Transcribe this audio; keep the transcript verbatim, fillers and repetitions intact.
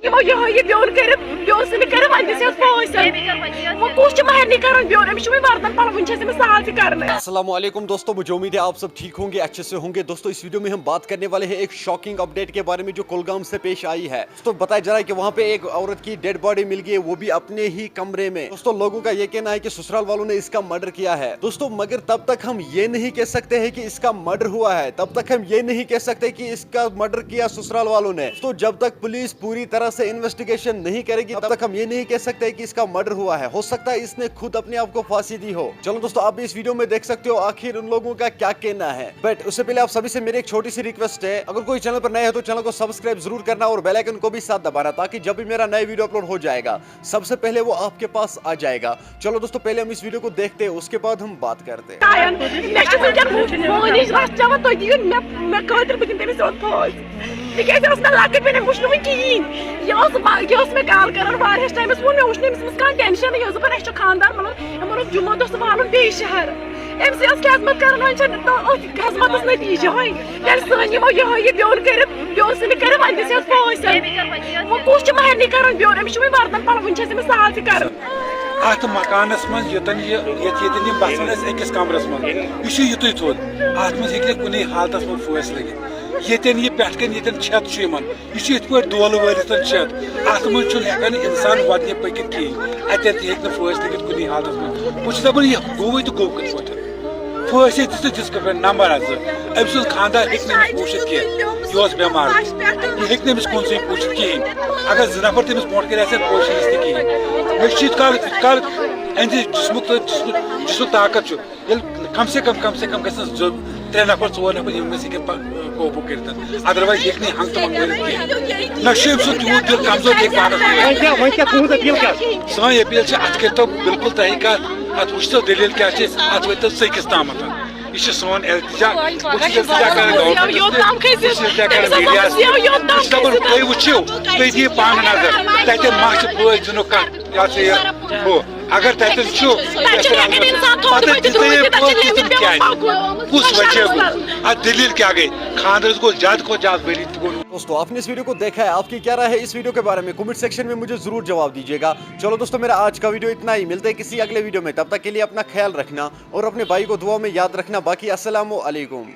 یِمو یِہوٚے یہِ بیوٚن کٔرِتھ، بیوٚن سٕنٛدِ کٔرِتھ وۄنۍ دِژ یَس پٲنٛسہِ۔ وۄنۍ کُس چھُ مہرنہِ کَران بیوٚن؟ أمِس چھُ وۄنۍ وردن پَلوٕنۍ چھِ اَسہِ أمِس سہل تہِ کَرنَے۔ السلام علیکم دوستو، مجھے امید ہے آپ سب ٹھیک ہوں گے، اچھے سے ہوں گے۔ دوستو، اس ویڈیو میں ہم بات کرنے والے ہیں ایک شاکنگ اپڈیٹ کے بارے میں جو کولگام سے پیش آئی ہے۔ دوستو، بتایا جا رہا ہے کہ وہاں پہ ایک عورت کی ڈیڈ باڈی مل گئی ہے، وہ بھی اپنے ہی کمرے میں۔ دوستو، لوگوں کا یہ کہنا ہے کہ سسرال والوں نے اس کا مرڈر کیا ہے۔ دوستو، مگر تب تک ہم یہ نہیں کہہ سکتے ہیں کہ اس کا مرڈر ہوا ہے، تب تک ہم یہ نہیں کہہ سکتے کہ اس کا مرڈر کیا سسرال والوں نے۔ دوستو، جب تک پولیس پوری طرح سے انویسٹیگیشن نہیں کرے گی، تب تک ہم یہ نہیں کہہ سکتے کہ اس کا مرڈر ہوا ہے۔ ہو سکتا ہے اس نے خود اپنے آپ کو پھانسی دی ہو۔ چلو دوستو، آپ بھی اس ویڈیو میں دیکھ سکتے ہو آخر ان لوگوں کا کیا کہنا ہے۔ بٹ اس سے پہلے آپ سبھی سے میری ایک چھوٹی سی ریکویسٹ ہے، اگر کوئی چینل پر نئے ہو تو چینل کو سبسکرائب ضرور کرنا اور بیل آئکن کو بھی ساتھ دبانا، تاکہ جب بھی میرا نیا ویڈیو اپلوڈ ہو جائے گا، سب سے پہلے وہ آپ کے پاس آ جائے گا۔ چلو دوستو، پہلے ہم اس ویڈیو کو دیکھتے ہیں، اس کے بعد ہم بات کرتے ہیں۔ مےٚ چھُ وٕنکیٚن مٲنِج رَس چٮ۪وان، تُہۍ دِیِو مےٚ، مےٚ خٲطرٕ، بہٕ دِمہٕ تٔمِس یوت پھٲسۍ۔ تِکیٛازِ ٲس مےٚ لۄکٕٹ، مےٚ وٕچھ نہٕ وٕنہِ کِہیٖنۍ۔ یہِ ٲس با-، یہِ ٲس مےٚ کال کران واریاہَس ٹایمَس، ووٚن مےٚ، وٕچھ نہٕ أمِس منٛز کانٛہہ ٹٮ۪نشَنٕے، یہِ ٲس دَپان، اَسہِ چھُ خانٛدار، مطلب، یِمَن اوس جُمعہ دۄہ سُہ والُن بیٚیہِ شہر۔ أمۍ سٕے ٲس خدمت کران، وۄنۍ چھَنہٕ تہٕ أتھۍ خدمتَس نٔتیٖجہٕ وۄنۍ۔ ییٚلہِ سٲنۍ یِمو یِہوٚے یہِ بیوٚن کٔرِتھ، بیوٚن سٕنٛدِ کٔرِتھ، وۄنۍ دِژ یَس پٲنٛسہِ۔ وۄنۍ کُس چھُ مہرنہِ کران بیوٚن؟ أمِس چھُ وۄنۍ وردن پَلوٕنۍ چھِ اَسہِ أمِس سہل تہِ کران۔ اتھ مکانس منٛز ییٚتٮ۪ن یہِ، ییٚتہِ، ییٚتٮ۪ن یِم بسان ٲسۍ أکِس کمرس منٛز، یہِ چھُ یُتُے تھوٚد۔ اتھ منٛز ہیٚکہِ نہٕ کُنُے حالتس منٛز پھٲسۍ لٔگِتھ۔ ییٚتٮ۪ن یہِ پٮ۪ٹھ کنہِ ییٚتٮ۪ن چھت چھُ یِمن، یہِ چھُ یِتھ پٲٹھۍ دولہٕ وٲلِتھ چھت۔ اتھ منٛز چھُنہٕ ہٮ۪کان انسان وۄدنہِ پٔکِتھ کِہیٖنۍ۔ اتٮ۪ن تہِ ہیٚکہِ نہٕ پھٲسۍ لٔگِتھ کُنُے حالتس منٛز۔ بہٕ چھُس دپان، یہِ گوٚوٕے تہٕ گوٚو کِتھ پٲٹھۍ؟ پھٲسۍ ہے دِژٕس، دِژ کِتھ پٲٹھۍ؟ نمبر اکھ، زٕ، أمۍ سُنٛد خانٛدار ہیٚکہِ نہٕ أمِس پوٗشِتھ کینٛہہ۔ یہِ اوس بٮ۪مار۔ یہِ ہیٚکہِ نہٕ أمِس کُن زٔنۍ پوٗشِتھ کِہیٖنۍ۔ اگر زٕ نفر تٔمِس برونٛٹھ کَنہِ آسہِ ہن، پوشہِ نہٕ أسۍ تہِ کِہیٖنۍ۔ مےٚ چھُ یُتھ کال، یُتھ کال أہنٛدِ جسمُک تہٕ جسمُک، جسمُک طاقت چھُ، ییٚلہِ کم سے کم، کم سے کم گژھن زٕ، ترٛےٚ نفر، ژور نفر، یِم گژھِ ہیٚکن پا-، قوبوٗ کٔرِتھ۔ Otherwise ہیٚکہِ نہٕ یہِ ہنٛگتہٕ منٛگہٕ مٔرِتھ کینٛہہ۔ نہ چھُ أمۍ سُنٛد تیوٗت دِل کمزور، یہِ ہیٚکہِ پانس مٔرِتھ۔ وۄنۍ کیٛاہ، وۄنۍ کیٛاہ تُہنٛز اپیل کیٛاہ چھِ؟ سٲنۍ اپیل چھِ، اتھ کٔرۍتو بالکل تحقیقات، اتھ وٕچھتو دٔلیٖل کیٛاہ چھِ، اتھ وٲتۍتو ژٔکِس تامتھ۔ یہِ چھِ سون التجا، بہٕ چھُس التجا کران گورمنٹس تہِ، بہٕ چھُس التجا کران میڈیاہس تہِ۔ بہٕ چھُس دپان، تُہۍ وٕچھِو، تُہۍ دِیِو پانہٕ نظر، تتٮ۪ن ما چھِ فٲیدٕ نُک کانٛہہ، یہِ ہسا یہِ، ہُہ۔ اگر تتٮ۪ن چھُ، پتہٕ دِژٕے یہِ پٲٹھۍ تِم کیٛازِ؟ کُس وجہ گوٚو؟ اتھ دٔلیٖل کیٛاہ گٔے؟ خانٛدرس گوٚو زیادٕ کھۄتہٕ زیادٕ ؤری تہِ گوٚو۔ دوستو، آپ نے اس ویڈیو کو دیکھا ہے، آپ کی کیا رائے ہے اس ویڈیو کے بارے میں؟ کمنٹ سیکشن میں مجھے ضرور جواب دیجیے گا۔ چلو دوستو، میرا آج کا ویڈیو اتنا ہی، ملتے ہیں کسی اگلے ویڈیو میں، تب تک کے لیے اپنا خیال رکھنا اور اپنے بھائی کو دعا میں یاد رکھنا۔ باقی السلام علیکم۔